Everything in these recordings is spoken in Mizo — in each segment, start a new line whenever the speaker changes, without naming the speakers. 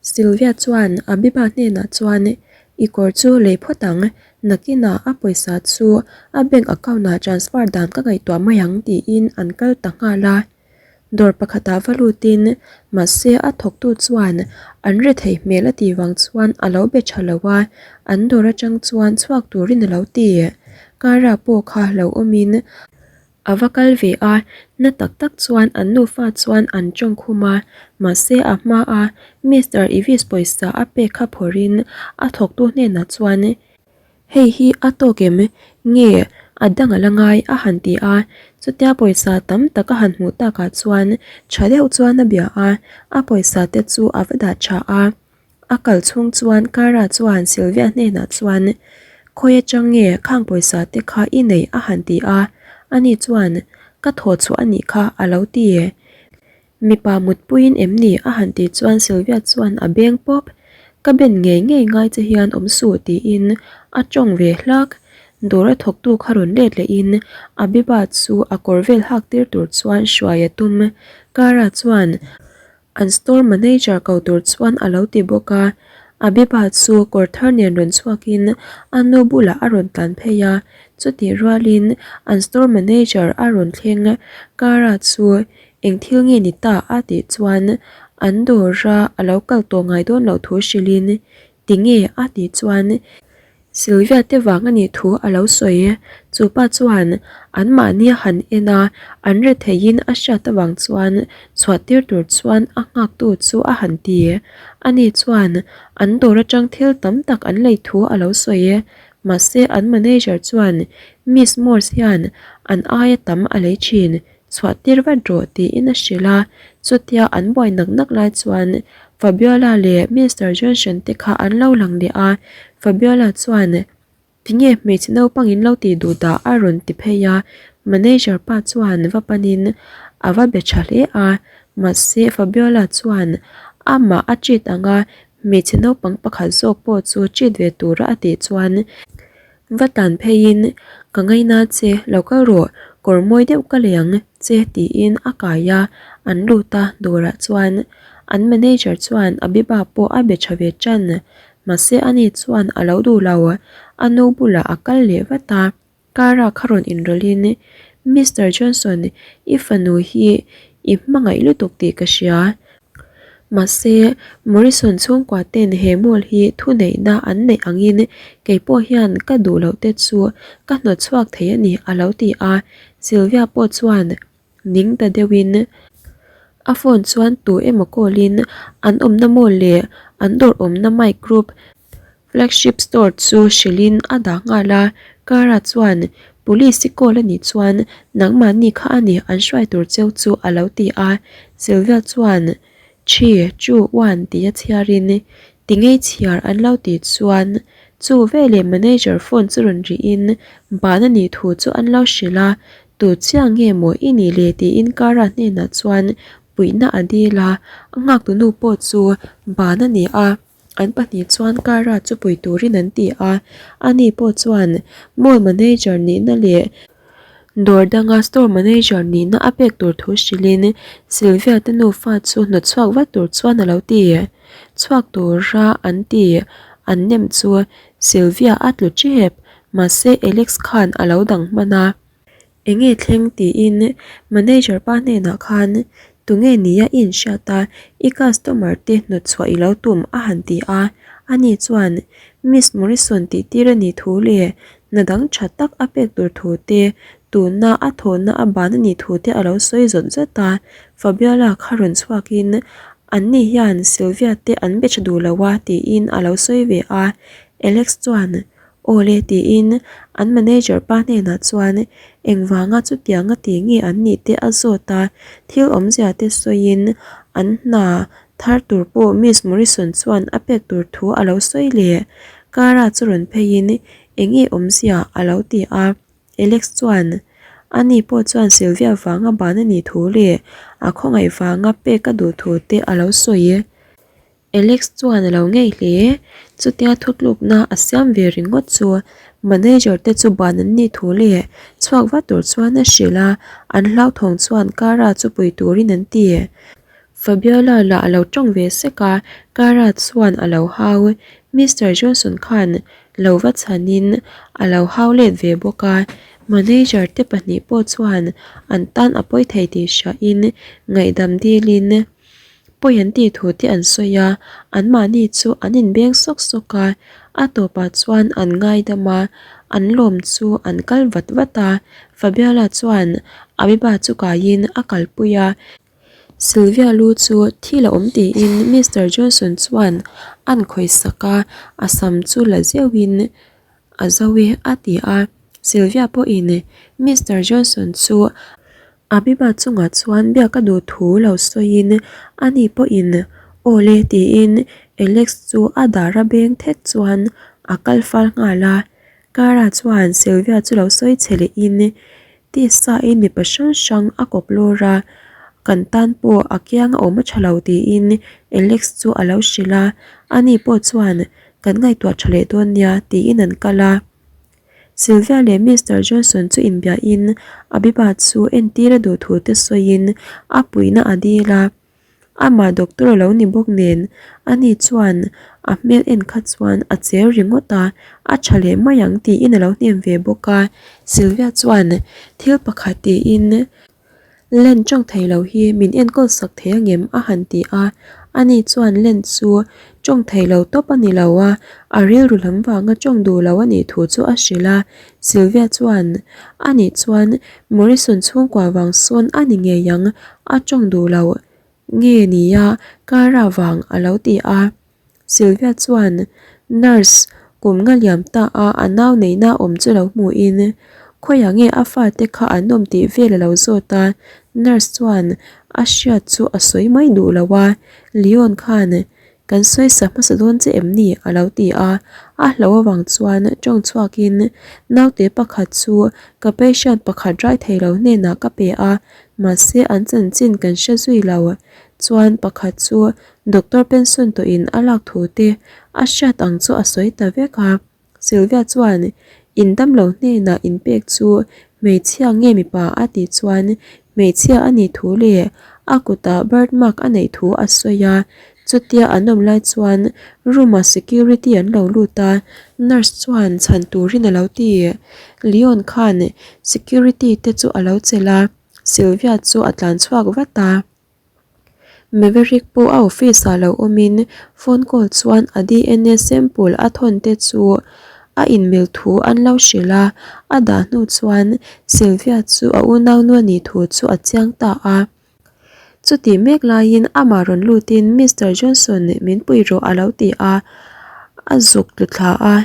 Sylvia chuan Abiba hnenah chuan, I kawr chu lei phawt ang, nakinah a pawisa chu a bank account ah transfer dan ka ngaihtuah mai ang tiin an kal ta nghal a. Dawr pakhatah va lutin mahse a thawktu chuan an rethei hmel a tih vang chuan a lo be tha lo a, an dawr atang chuan chhuak turin a lo ti. Kara pawh kha lo awmin a va kal ve a, na tak tak chuan an nufa chuan an tawng khum a, mahse a hmaa Mister Evis pawisa a pek kha phawrhin a thawktu hnenah chuan Hei hi a tawk em? Nge a dang a la ngai? a han ti a. Chutia pawisa tam tak a han hmuh takah chuan tha deuh chuan a bia a, a pawisa te chu a va dah tha a. A kal chhung chuan Kara chuan Sylvia hnenah chuan, Khawi atang nge khang pawisa te kha i neih? a han ti a. Ani chuan, Ka thaw chhuah a nih kha a lo ti. Mipa mutpuiin em ni? a han tih chuan Sylvia chuan a beng pawp. Ka ben ngei ngei ngai che hian awm suh tiin a tawng ve hlak. Dawr a thawktu kha rawn let lehin Abiba chu a kawr vel hak tir tur chuan hruai a tum. Kara chuan an store manager ko tur chuan a lo ti bawk a. Abiba chu kawr thar nen rawn chhuakin a nu bulah a rawn tlan phei a. Chutih rualin an store manager a rawn thleng. Kara chu Eng thil nge ni ta a tih chuan an dawra a lo kal tawh ngai dawn loh thu hrilhin tinge a tih chuan Sylvia te vang a nih thu a lo sawi. Chu pa chuan an mahni a han en a, an retheiin a hriat avang chuan chhuah tir tur chuan a nghaktu chu a han ti. Ani chuan an dawr atang thil tam tak an lei thu a lo sawi. Mahse an manager chuan Miss Morse hian an aia tam a lei thin. Chhuah tir vat rawh tiin a hrilh a, chutia an buai nak nak lai chuan Fabiola leh Mister Johnson te kha an lo lang leh a, Fabiola chuan tinge hmeichhe naupang in lo tih duh dah a rawn ti phei a, manager pa chuan va panin a va be tha hle a, mahse Fabiola chuan amah a treat ang a, hmeichhe naupang pakhat zawk pawh chu treat ve tura a tih chuan Va tan pheiin, Ka ngaina che, lo kal rawh, kawr mawi deuh ka lei ang che tiin a kai a, an lut a, dawrah chuan an manager chuan Abiba pawh a be tha ve tan, mahse ani chuan a lo duh lo, a nu bulah a kal leh vat a, car-a kha rawn inrawlhin, Mister Johnson, i fanu hi i hmangaih lutuk tih ka hria, Mahse, Morrison chhungkua ten he mall hi thuneihna an neih angin kei pawh hian ka duh loh te chu ka hnawt chhuak thei a ni a lo ti a. Sylvia pawh chuan ning ta deuhin a phone chuan tu emaw call in an awmna mall leh an dawr awmna mic group Flagship store chu hrilhin a dah nghal a, Cara chuan Police i call a nih chuan nangmahni kha a ni an hruai tur cheu chu a lo ti a, Sylvia chuan Three, two, one tih a chhiarin ti ngei chhiar an lo tih chuan chu veleh manager phone chu rawn rihin ban a nih thu chu an lo hrilh a, tu chiah nge maw i nih le tiin Cara hnenah chuan puihna a dil a, a nghaktu nu pawh chu ban a ni a. An pahnih chuan Kara chu pui turin an ti a, ani pawh chuan mall manager nihna leh dawr danga store manager nihna a pek tur thu hrilhin Sylvia te nufa chu hnawt chhuak vat tur chuan a lo ti. Chhuak tura an ti an nem chu Sylvia a tlu tep, mahse Alex khan a lo dang hman a. Enge thleng tiin manager pa hnenah khan tunge nia i inhriat a, i customer te hnawt chhuah i lo tum a han ti a, ani chuan Miss Morrison tih tir a nih thu leh hna dang tha tak a pek tur thu te, tuna a thawhna a ban a nih thu te a lo sawi zawt zawt a, Fabiola kha rawn chhuakin anni hian Sylvia te an be tha duh lo a tiin a lo sawi ve a, Alex chuan Awle tiin an manager pa hnenah chuan engvanga chutianga ti nge an nih te a zawt a, thil awmzia te sawiin an hna thar tur pawh Miss Morrison chuan a pek tur thu a lo sawi leh. Cara chu rawn pheiin enge awmzia a lo ti a, Alex chuan ani pawh chuan Sylvia vanga ban a nih thu leh a khawngaih vanga pek a duh thu te a lo sawi. Alex chuan a lo ngei hle. Chutia thutlukna a siam ve ringawt chu manager te chu ban an nih thu leh chhuak vat tur chuan a hrilh a, an hlauthawng chuan Cara chu pui turin an ti. Fabiola lah a lo tawng ve sek a, Cara chuan a lo hau. Mister Johnson khan lo va chhanin a lo hau let ve bawk a. Manager te pahnih pawh chuan an tan a pawi thei tih hriain ngaihdam dilin pawi an tih thu te an sawi a, anmahni chu an inbeng sawk sawk a, a tawpah chuan an ngaidam a, an lawm chu an kal vat vat a, Fabiola chuan Abiba chu kaiin a kalpui a, Sylvia lu chu thil a awm tiin Mister Johnson chuan an khawihsak a, a sam chu la zeuhin A zo e a ti a, Sylvia pawhin Mister Johnson chu Abiba chungah chuan biak a duh thu lo sawiin ani pawhin aw le tiin Alex chu a dar a beng thek chuan a kal fal nghal a. Cara chuan Sylvia chu lo sawi che lehin tisa in mipa hrang hrang a kawp lawr a, kan tan pawh a kiang a awm a tha lo tiin Alex chu a lo hrilh a, ani pawh chuan Kan ngaihtuah tha leh dawn nia tiin an kal a. Sylvia leh Mister Johnson chu inbiahin Abiba chu entir a duh thu te sawiin a puihna a dil a. Amah doctor a lo ni bawk nen ani chuan a hmel en kha chuan a cher ringawt a, a tha leh mai ang tiin a lo hnem ve bawk a. Sylvia chuan thil pakhat tiin Len tawng thei lo hi min enkawl sak thei angem a han ti a, ani chuan Len chu tawng thei lo tawp a ni lo a, a rilru lam vanga tawng duh lo a nih thu chu a hrilh a, Sylvia chuan ani chuan Morrison chhungkua vang sawn a ni ngei ang a tawng duh lo nge nia Cara vang a lo ti a. Sylvia chuan nurse kum nga liam ta a a nau neihna awm chu lo hmuhin khawiah nge a fate kha an awm tih vel a lo zawt a, nurse chuan a hriat chu a sawi mai duh lo a, Leon khan kan sawi sa hmasa dawn che em ni a lo ti a, a hlo avang chuan tawng chhuakin naute pakhat chu ka patient pakhat rai thei lo hnenah ka pe a, mahse an chanchin kan hre zui lo chuan pakhat chu Doctor pension tawhin a lak thu te a hriat ang chu a sawi ta vek a. Sylvia chuan in damlo hnenah inpek chu hmeichhia nge mipa a tih chuan hmeichhia a nih thu leh a kutah birth mark a neih thu a sawi a. Chutia an awm lai chuan room ah security an lo lut a, nurse chuan chhan turin a lo ti. Leon khan security te chu a lo chelh a, Sylvia chu a tlan chhuak vat a. Maverick pawh a office ah lo awmin phone call chuan a dna sample a thawn te chu a inmil thu an lo hrilh a, a dah hnu chuan Sylvia chu a unaunu a nih thu chu a chiang ta a. Chutih mek laiin amah rawn lutin Mister Johnson min pui rawh a lo ti a, a zuk tlu thla a.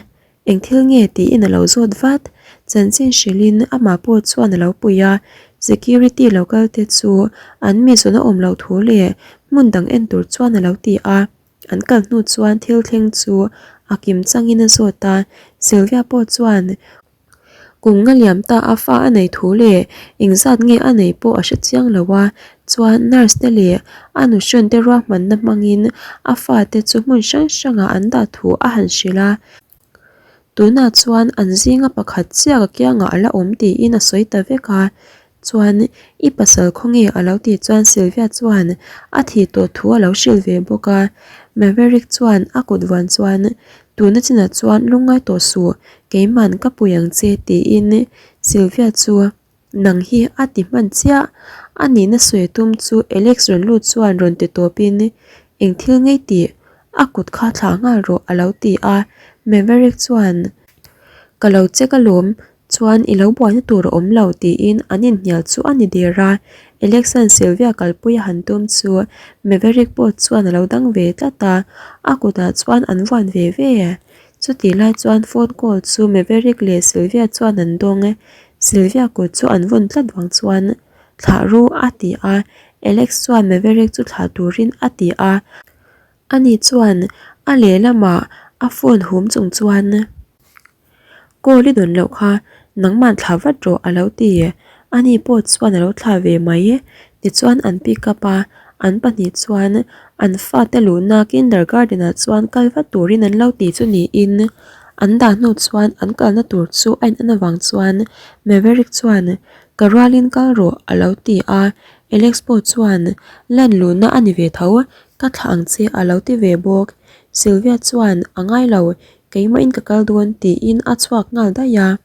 Eng thil nge tiin a lo zawt vat. Chanchin hrilhin amah pawh chuan a lo pui a, security lo kal te chu an mi zawn a awm loh thu leh hmun dang en tur chuan a lo ti a. An kal hnu chuan thil thleng chu a kim changin a zawt a, Sylvia pawh chuan kum nga liam ta a fa a nei thu leh engzat nge a nei pawh a hre chiang lo a, chuan nurse te leh a nuhrawn te ruahmanna hmangin a fate chu hmun hrang hrangah an dah thu a han hrilh a. Tunah chuan an zinga pakhat chiah ka kiangah a la awm tiin a sawi ta vek a, chuan i pasal khawnge a lo tih chuan Sylvia chuan a thih tawh thu a lo hrilh ve bawk a, Maverick chuan a kut vuan chuan tuna chinah chuan lungngai tawh suh keiman ka pui ang che tiin Sylvia chu Nang hi a ti hman chiah. A nihna sawi tum chu Alex rawn lut chuan rawn ti tawpin, Eng thil ngei tih? A kut kha thlah nghal rawh a lo ti a. Maverick chuan, Ka lo check alawm, chuan i lo buaina tur a awm lo tiin an inhnial chu a ni der a. Alex-a'n Sylvia kalpui a han tum chu Maverick pawh chuan a lo dang ve tlat a, a kutah chuan an vuan ve ve. Chutih lai chuan phone call chu Maverick leh Sylvia chuan an dawng. Sylvia kut chu an vawn tlat vang chuan thlah ru a ti a, Alex chuan Maverick chu thlah turin a ti a, ani chuan a lehlamah a phone hum chung chuan Call i dawn loh kha nangmah thlah vat rawh a lo ti, ani pawh chuan a lo thlah ve mai, tichuan an pick up a, an pahnih chuan an fate luhna kindergarten ah chuan kal vat turin an lo ti chu niin. An dah hnu chuan an kalna tur chu a in en avang chuan Maverick chuan ka rualin kal rawh a lo ti a, Alex pawh chuan, Lan luhna a ni ve tho, ka thlah ang che a lo ti ve bawk. Sylvia chuan, A ngai lo, keimahin ka kal dawn tiin a chhuak nghal daih a.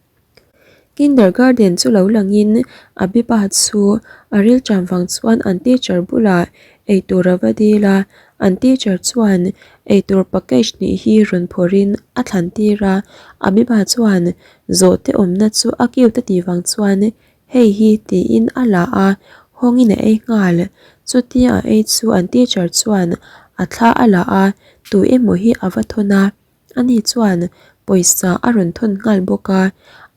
Kindergarten chu lo langin Abiba chu a rilṭam vang chuan an teacher bulah eitur a va dil a, an teacher chuan eitur package hnih hi rawn phawrhin a thlan tir a, Abiba chuan zawhte awmna chu a cute a tih vang chuan hei hi tiin a la a, hawngin a ei nghal. Chutia a ei chu an teacher chuan a thla a la a, tu emaw hi a va thawn a. Ani chuan pawisa a rawn thawn nghal bawk a,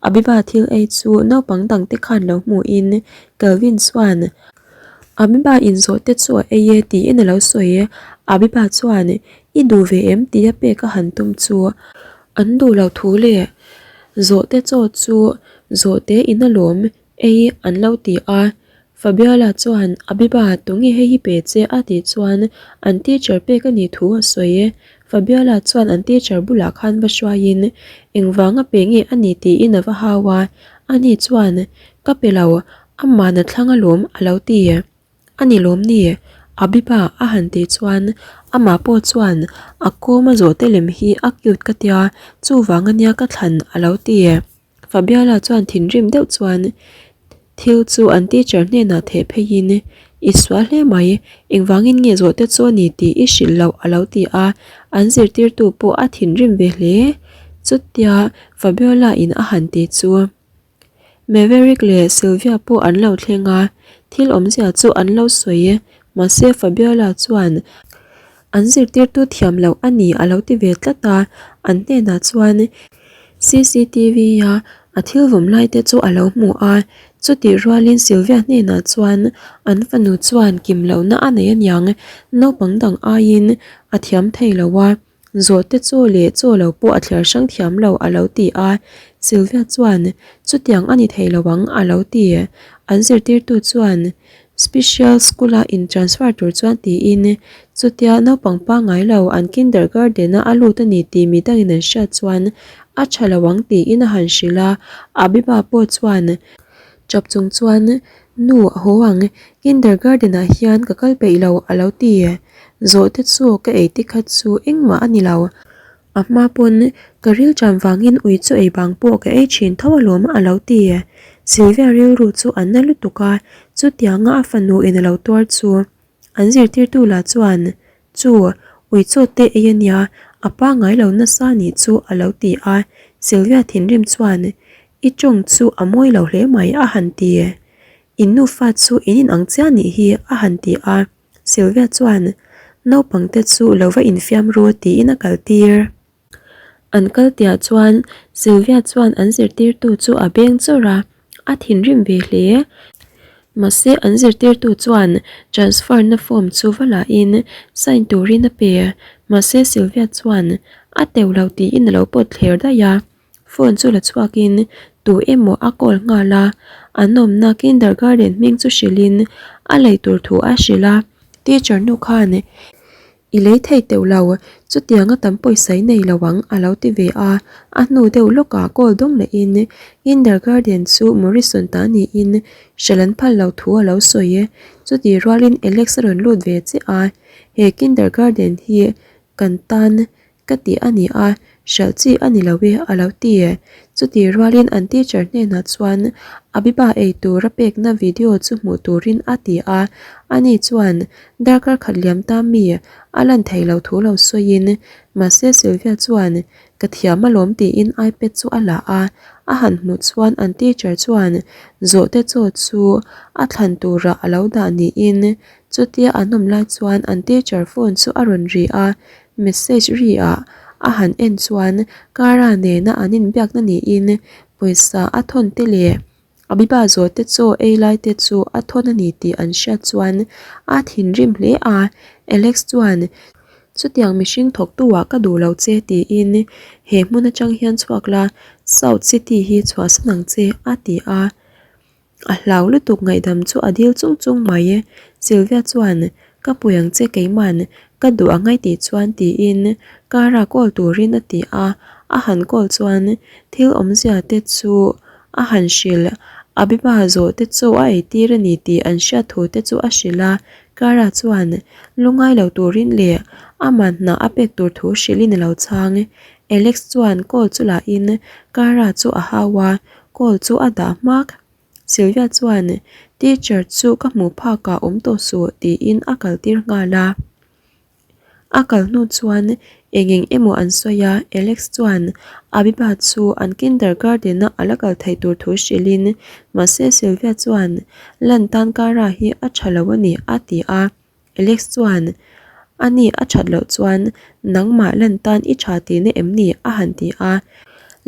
Abiba thil ei chu naupang dangte khan lo hmuhin Kelvin chuan Abiba inzawh te chu a ei e tiin a lo sawi. Abiba chuan I duh ve em tia pek a han tum chu an duh lo thu leh zawhte chaw chu zawhte in alawm Ei an lo ti a, Fabiola chuan Abiba tunge hei hi pe che a tih chuan an teacher pek a nih thu a sawi e. Fabiola chuan an teacher bulah khan va hruaiin engvanga pe nge a ni tiin a va hau a, ani chuan ka pe lo, amah na thlang alawm a lo ti. A ni lawm ni? Abiba a han tih chuan amah pawh chuan a kawm a zawhte lem hi a cute ka tia, chuvang ania ka thlan a lo ti. Fabiola chuan thinrim deuh chuan thil chu an teacher hnenah theh pheiin, I sual hle mai, engvangin nge zawhte chu a ni tih i hrilh loh a lo ti a, an zirtirtu pawh a thinrim ve hle. Chutia Fabiola in a han ti chu Maverick leh Sylvia pawh an lo thleng a, thil awmzia chu an lo sawi mahse Fabiola chuan an zirtirtu thiam loh a ni a lo ti ve tlat a, an hnenah chuan cctv a a thil vawm lai te chu a lo hmu a, chutih rualin Sylvia hnenah chuan an fanu chuan kim lohna a nei aniang naupang dang aiin a thiam thei lo a. Zawhte chaw leh chaw lo pawh a thliar hrang thiam lo a lo ti a, Sylvia chuan chutiang a ni thei lo ang a lo ti. An zirtirtu chuan Special school a in transfer tur chuan tiin chutia naupang pangngai lo an kindergarten a a lut a ni tih mi dangin an hriat chuan a tha lo ang tiin a han hrilh a, Abiba pawh chuan tap chung chuan Nu a haw ang, kindergarten ah hian ka kal peih lo a lo ti. Zawhte chu ka ei te kha chu engmah a ni lo. A hma pawn ka rilṭam vangin ui chu ei bang pawh ka ei ṭhin tho alawm a lo ti. Sylvia rilru chu a na lutuk a, chutianga a fanu in a lo tuar chu an zirtirtu lah chuan Chu, ui chaw te ei a nia, a pangngai lo nasa nih chu a lo ti a. Sylvia thinrim chuan I tawng chu a mawi lo hle mai a han ti. In nufa chu in inang chiah nih hi a han ti a. Sylvia chuan naupangte chu lo va infiam ru tiin a kal tir. An kal tiah chuan Sylvia chuan an zirtirtu chu a beng chawrh a, a thinrim ve hle. Mahse an zirtirtu chuan transfer na form chu va lahin sign turin a pe. Mahse Sylvia chuan a teuh lo tiin a lo pawt thler daih a. Phone chu la chhuakin tu emaw a call nghal a, an awmna kindergarten hming chu hrilhin a lei tur thu a hrilh a, teacher nu khan I lei thei teuh lo, chutianga tam pawisa i nei lo ang a lo ti ve a, a hnu deuh lawkah call dawng lehin kindergarten chu Morrison ta niin hralh an phal lo thu a lo sawi e, chutih rualin Alex a rawn lut ve chiah a, he kindergarten hi kan tan Ka tih a ni a, hralh chi a ni lo e a lo ti. Chutih rualin an teacher hnenah chuan Abiba ei tur a pekna video chu hmuh turin a ti a, ani chuan darkar khat liam ta mi a lan thei lo thu lo sawiin mahse Sylvia chuan ka thiam alawm tiin ipad chu a la a, a han hmuh chuan an teacher chuan zawhte chaw chu a thlan turah a lo dah niin chutia an awm lai chuan an teacher phone chu a rawn ri a, Message ri ah a han en chuan Cara nena an inbiakna niin pawisa a thawn te leh Abiba zawh te chaw ei lai te chu a thawn a ni tih an hriat chuan a thinrim hle a, Alex chuan chutiang mihring thawktu ah ka duh lo che tiin he hmun atang hian chhuak la South City hi chhuahsan ang che a ti a. A hlau lutuk ngaihdam chu a dil chung chung mai. Sylvia chuan, Ka pui ang che keiman, ka duh ang ai tih chuan tiin Cara call turin a ti a, a han call chuan thil awmzia te chu a han hrilh. Abiba zawhte chu a eitir a ni tih an hriat thu te chu a hrilh a, Cara chuan lungngai lo turin leh ama hna a pek tur thu hrilhin a lo chhang. Alex chuan call chu lahin Cara chu a hau a, call chu a dah hmak. Sylvia chuan teacher chu ka hmuh phakah awm tawh suh tiin a kaltir nghal a. A kal hnu chuan eng eng emaw an sawi a, Alex chuan Abiba chu an kindergarten a ala kal theih tur thu hrilhin mahse Sylvia chuan lan tan Cara hi a tha lo a ni a ti a, Alex chuan Ani a that loh chuan nangmah lan tan i tha tihna em ni a han ti a,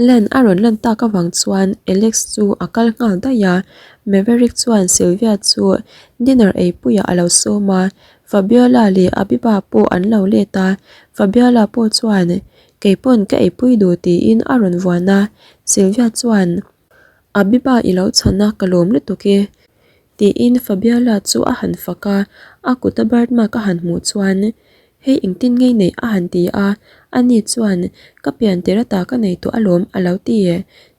lan a rawn lan tak avang chuan Alex chu a kal nghal daih a, Maverick chuan Sylvia chu dinner eipuiah a lo sawm a, Fabiola leh Abiba pawh an lo let a, Fabiola pawh chuan, Kei pawn ka eipui duh tiin a rawn vuan a, Sylvia chuan, Abiba i lo chhan a, ka lawm lutuk e tiin Fabiola chu a han fak a, a kuta birth mark a han hmuh chuan, Hei engtin ngei neih a han ti a, ani chuan, Ka pian tir ata ka nei tawh alawm a lo ti.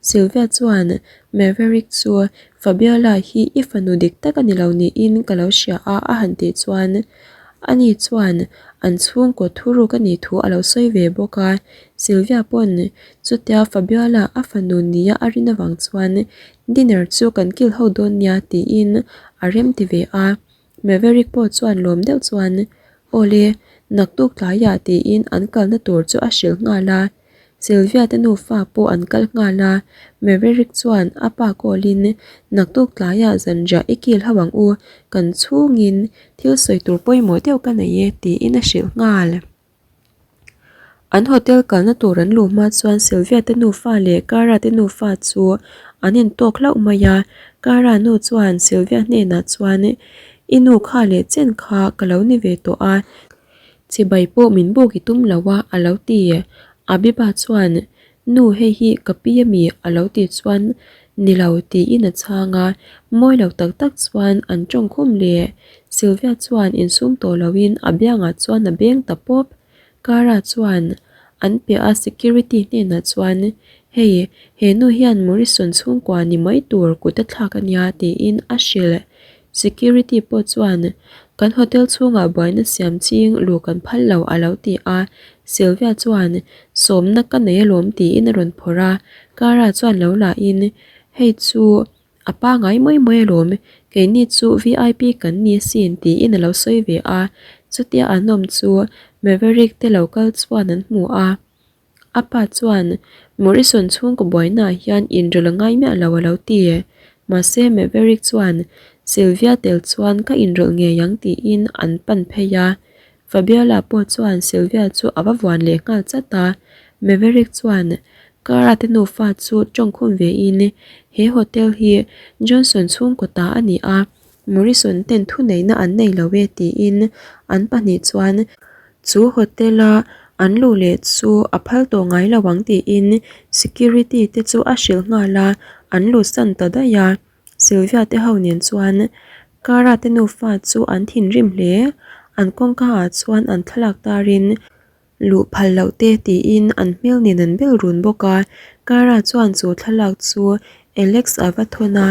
Sylvia chuan, Maverick chu Fabiola hi i fanu dik tak a ni lo niin ka lo hria a a han tih chuan ani chuan an chhungkaw thuruk a nih thu a lo sawi ve bawk a. Sylvia pawn chutia Fabiola a fanu nia a rin avang chuan dinner chu kan kil ho dawn nia tiin a rem ti ve a. Maverick pawh chuan lawm deuh chuan Awle, naktuk tlaiah tiin an kalna tur chu a hrilh nghal a. Sylvia te nufa pawh an kal nghal a, Maverick chuan a pa call-in naktuk tlaiah zanriah i kil ho ang u, kan chhungin thil sawi tur pawimawh deuh ka nei e tiin a hrilh nghal. An hotel kalna tur an luh hma chuan Sylvia te nufa leh Cara te nufa chu an intawk hlauh mai a, Cara nu chuan Sylvia hnenah chuan I nu kha leh chen kha ka lo ni ve tawh a, Chibai pawh min buk i tum lo a, a lo ti. Abiba chuan, Nu hei hi ka pi ami? a lo ti chuan, Ni lo, tiin a chhang a. Mawi lo tak tak chuan an tawng khum leh. Sylvia chuan insum tawh loin a biangah chuan a beng ta pawp. Cara chuan an piah a security hnenah chuan, Hei, he nu hian Morrison chhungkua ni mai tur kut a thlak a nia, tiin a hrilh. Security pawh chuan kan hotel chhungah buaina siam ching luh kan phal lo a lo ti a, Sylvia chuan sawmna ka nei alawm tiin a rawn phawrh a, Cara chuan lo lahin hei chu a pangai mai mai alawm, keini chu vip kan ni asin tiin a lo sawi ve a, chutia an awm chu Maverick te lo kal chuan an hmu a. A pa chuan, Morrison chhungkaw buainaah hian inrawlh a ngai miah lo a lo ti. Mahse Maverick chuan, Sylvia tel chuan ka inrawlh ngei ang tiin an pan phei a. Fabiola pawh chuan Sylvia chu a va vuan leh nghal chat a. Maverick chuan Cara te nufa chu tawngkhum vein, He hotel hi Johnson chhungkaw ta a ni a, Morrison ten thuneihna an nei lo e tiin an pahnih chuan chu hotel a an luh leh chu a phal tawh ngai lo ang tiin security te chu a hrilh nghal a, an luhsan ta daih a. Sylvia te ho nen chuan Cara te nufa chu an thinrim hle, an kawngka ah chuan an thlalak tarin Luh phal loh te tiin an hmel nen an bel run bawk a, Cara chuan chu thlalak chu Alex a va thawn a,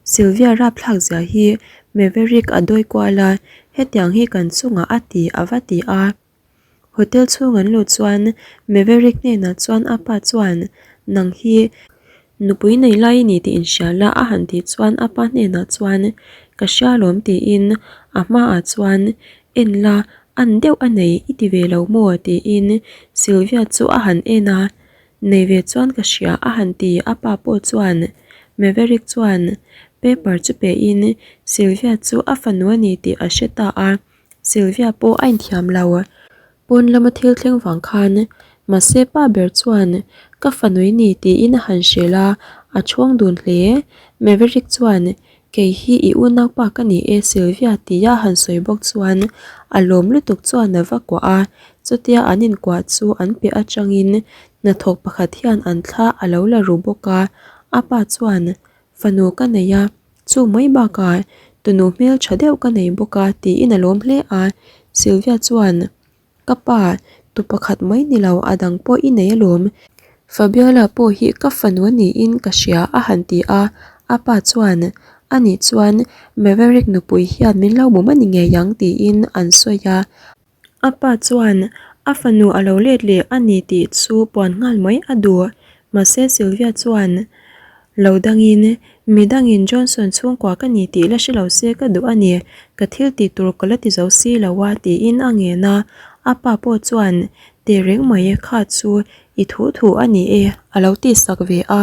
Sylvia rapthlak zia hi Maverick a dawi kual a, hetiang hi kan chungah a ti a va ti a. Hotel chhung an luh chuan Maverick hnenah chuan a pa chuan nang hi Nupui nei lai i ni tih inhria la a han tih chuan a pa hnenah chuan ka hria alawm tiin a hmaah chuan en la an deuh a nei i ti ve lo maw tiin Sylvia chu a han en a, nei ve chuan ka hria a han ti a pa pawh chuan Maverick chuan paper chu pe in Sylvia chu a fanu a ni tih a hre ta a, Sylvia pawh a inthiam lo. Pawn lama thil thleng vang khan mahse pa ber chuan ka fanui ni tiin a han hrilh a, a chhuang dun hle. Maverick chuan kei hi i unaupa ka ni e Sylvia tia a han sawi bawk chuan a lawm lutuk chuan a va kuah a, chutia an inkuah chu an piah atangin hnathawk pakhat hian an thla a lo la ru bawk a, a pa chuan fanu ka nei a, Chu mai bakah tunu hmel tha deuh ka nei bawk a tiin a lawm hle a, Sylvia chuan Ka pa, tu pakhat mai ni lo a dang pawh i nei alawm, Fabiola pawh hi ka fanu a niin ka hria a han ti a, A pa chuan, Anih chuan Maverick nupui hian min lo bum a ni ngei ang tiin an sawi a. A pa chuan a fanu a lo let leh a ni tih chu puan nghal mai a duh. Mahse Sylvia chuan lo dangin, Midangin Johnson chhungkua ka ni tih la hre lo se ka duh a ni, ka thil tih tur ka la ti zo si lo a tiin a ngen a. A pa pawh chuan, Teh reng mai kha chu i thu thu a ni e a lo tihsak ve a.